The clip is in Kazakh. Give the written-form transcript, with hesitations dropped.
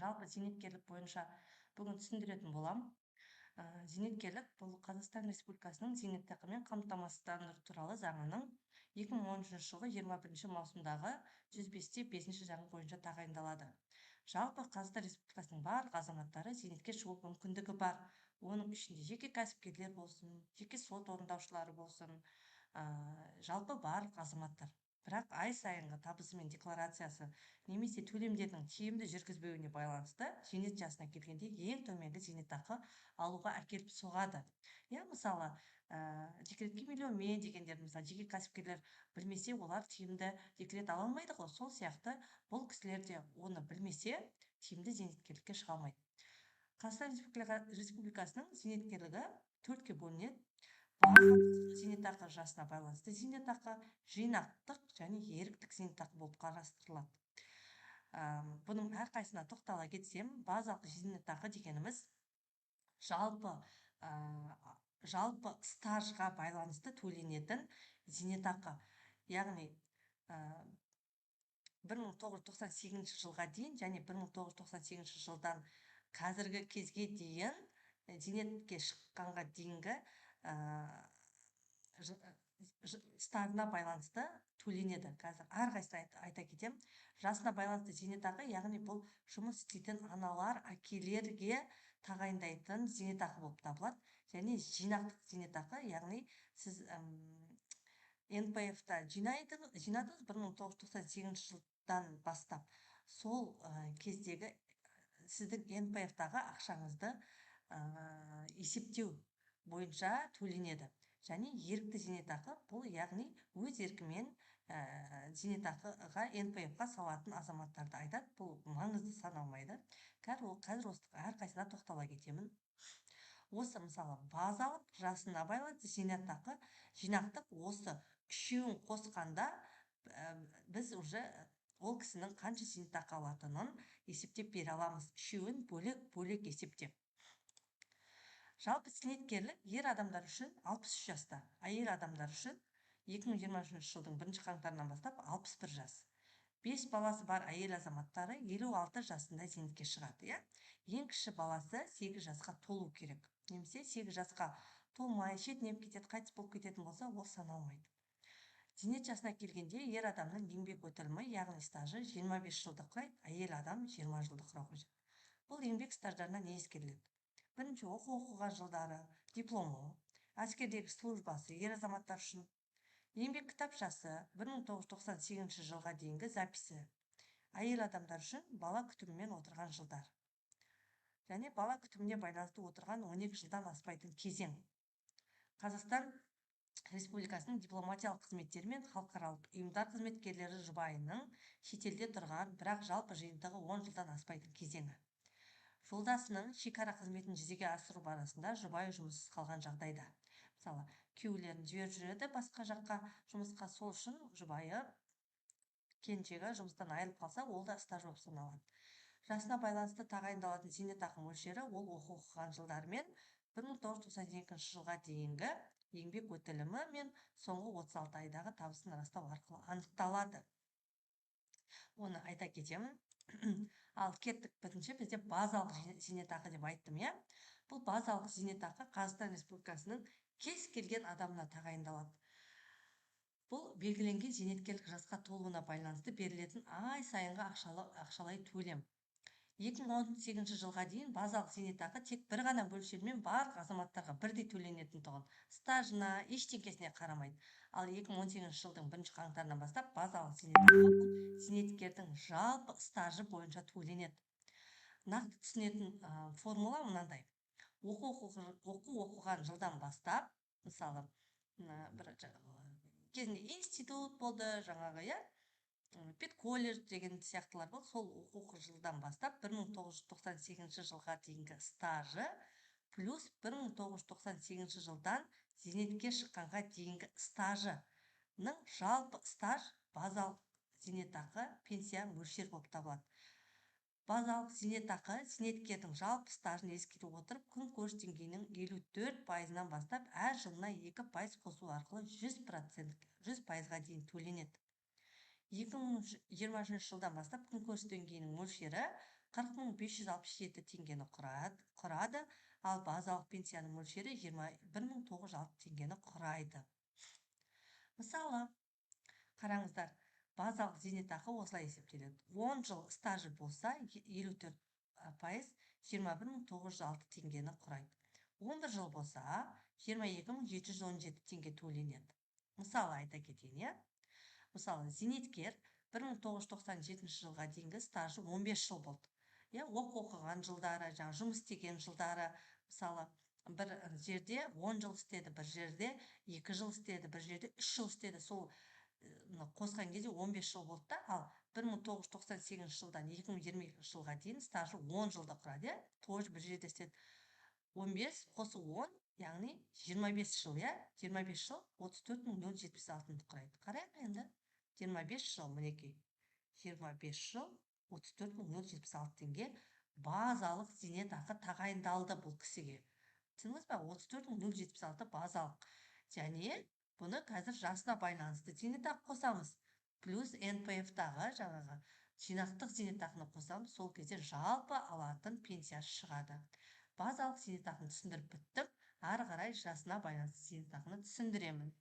Жалпы зейнеткерлік бойынша бүгін түсіндіретін боламын. Зейнеткерлік бұл Қазақстан Республикасының зейнетақымен қамтамасыздандыру туралы заңының 2013 жылғы 21 маусымдағы 105-те 5 заңы бойынша тағайындалады. Жалпы Қазақстан Республикасының барлық азаматтары зейнетке шығу мүмкіндігі бар. Оның ішінде жеке кәсіпкерлер болсын, жеке сот орындаушылары болсын, жалпы барлық азаматтар. Бірақ ай сайынғы табысы мен декларациясы немесе төлемдердің тиімді жүргізбеуіне байланысты зейнет жасына келгенде ең төменгі зейнетақы алуға әкеліп соғады. Иә, мысалы, декретке миллионмен дегендер, мысалы, жеке кәсіпкерлер білмесе, олар тиімді декрет ала алмайды ғой. Сол сияқты бұл кісілер де оны білмесе, тиімді зейнеткерлікке шыға алмайды. Қазақстан Республикасының зейнеткерлігі төртке бөлінеді: базалық зейнетақы, жасына байланысты зейнетақы, жинақтық және еріктік зейнетақы болып қарастырылады. Бұның әрқайсысына тоқтала кетсем, базалық зейнетақы дегеніміз жалпы стажға байланысты төленетін зейнетақы, яғни 1998 жылға дейін және 1998 жылдан қазіргі кезге дейін, зейнетке шыққанға дейінгі стажына байланысты төленеді. Қазір әрқайсысын айта кетемін. Жасына байланысты зейнетақы, яғни бұл жұмыс істейтін аналар, әкелерге тағайындайтын зейнетақы болып табылады. Және жинақтық зейнетақы, яғни сіз НПФ-та жинадыңыз 1998 жылдан бастап, сол кездегі сіздің НПФ-тағы ақшаңызды есептеу бойынша төленеді. Және ерікті зейнетақы, бұл яғни өз еркімен зейнетақыға, НПФ-ға салатын азаматтарды айтады. Бұл маңызды саналмайды. Қазір осы әрқайсысына тоқтала кетемін. Осы, мысалы, базалық, жасына байланысты зейнетақы, жинақтық, осы үшеуін қосқанда біз уже ол кісінің қанша зейнетақы алатынын есептеп бере аламыз, үшеуін бөлек бөлек есептеп. Жалпы зейнеткерлік ер адамдар үшін 63 жаста, әйел адамдар үшін 2023 жылдың 1 қаңтарынан бастап 61 жас. Бес баласы бар әйел азаматтары 56 жасында зейнетке шығады, иә. Ең кіші баласы 8 жасқа толу керек немесе 8 жасқа толмай шетінеп кетеді, қайтыс болып кететін болса, ол саналмайды. Зейнет жасына келгенде ер адамның еңбек өтілімі, яғни стажы 25 жылды құрайды, әйел адам 20 жылды құрау қажет. Бұл еңбек стаждарына не ескеріледі? Бірінші, оқу оқыған жылдары, дипломы, әскердегі службасы ер азаматтар үшін, еңбек кітапшасы 1998 жылға дейінгі записі, әйел адамдар үшін бала күтімімен отырған жылдар және бала күтіміне байланысты отырған 12 жылдан аспайтын кезең, Қазақстан Республикасының дипломатиялық қызметтері мен халықаралық ұйымдар қызметкерлері жұбайының шетелде тұрған, бірақ жалпы жиынтығы 10 жылдан аспайтын кезеңі, жолдасының шекара қызметін жүзеге асыру барысында жұбайы жұмыссыз қалған жағдайда. Мысалы, күйеулерін жіберіп жүреді басқа жаққа жұмысқа, сол үшін жұбайы, келіншегі жұмыстан айырылып қалса, ол да стаж болып саналады. Жасына байланысты тағайындалатын зейнетақы мөлшері ол оқу оқыған жылдармен 1992 жылға дейінгі еңбек өтілімі мен соңғы 36 айдағы табысын растау арқылы анықталады. Оны айта кетемін. Ал кеттік. Бірінші бізде базалық зейнетақы деп айттым, иә. Бұл базалық зейнетақы Қазақстан Республикасының кез келген адамына тағайындалады. Бұл белгіленген зейнеткерлік жасқа толуына байланысты берілетін ай сайынғы ақшалай төлем. 2018 жылға дейін базалық зейнетақы тек бір ғана мөлшермен барлық азаматтарға бірдей төленетін тұғын, стажына, ештеңкесіне қарамайды. Ал 2018 жылдың 1 қаңтарынан бастап базалық зейнетақы бұл зейнеткердің жалпы стажы бойынша төленеді. Нақты түсінетін формула мынандай: оқу оқыған жылдан бастап, мысалы, бір кезінде институт болды жаңағы, иә, педколледж деген сияқтылар болды, сол оқу жылдан бастап 1998 жылға дейінгі стажы плюс 1998 жылдан зейнетке шыққанға дейінгі стажының жалпы стаж базалық зейнетақы пенсия мөлшер болып табылады. Базалық зейнетақы зейнеткердің жалпы стажын ескере отырып, күнкөріс деңгейінің 54%-ынан бастап әр жылына 2% қосу арқылы 100%, 100%-ға дейін төленеді. 2023 жылдан бастап күнкөріс деңгейінің мөлшері 40 567 теңгені құрады, ал базалық пенсияның мөлшері 21 906 теңгені құрайды. Мысалы, қараңыздар, базалық зейнетақы осылай есептеледі. 10 жыл стажы болса, 54%, 21 906 теңгені құрайды. 11 жыл болса, 22 717 теңге төленеді. Мысалы, айта кетейін, иә, мысалы, зейнеткер 1997 жылға дейінгі стажы 15 жыл болды, иә. Оқыған жылдары, жаңағы жұмыс істеген жылдары, мысалы, бір жерде 10 жыл істеді, бір жерде 2 жыл істеді, бір жерде 3 жыл істеді. Сол қосқан кезде 15 жыл болды да. Ал 1998 жылдан 2022 жылға дейін стажы 10 жылды құрады, иә. Тоже бір жерде істеді. 15 қосу 10, яғни 25 жыл, иә. 25 жыл 34 076-ны құрайды. Қарайық енді, 25 жыл, мінекей, 25 жыл 34 076 теңге базалық зейнетақы тағайындалды бұл кісіге. Түсіндіңіз ба? 34 076 базалық. Және бұны қазір жасына байланысты зейнетақы қосамыз, плюс НПФ-тағы жаңағы жинақтық зейнетақыны қосамыз. Сол кезде жалпы алатын пенсиясы шығады. Базалық зейнетақыны түсіндіріп біттім. Ары қарай жасына байланысты зейнетақыны түсіндіремін.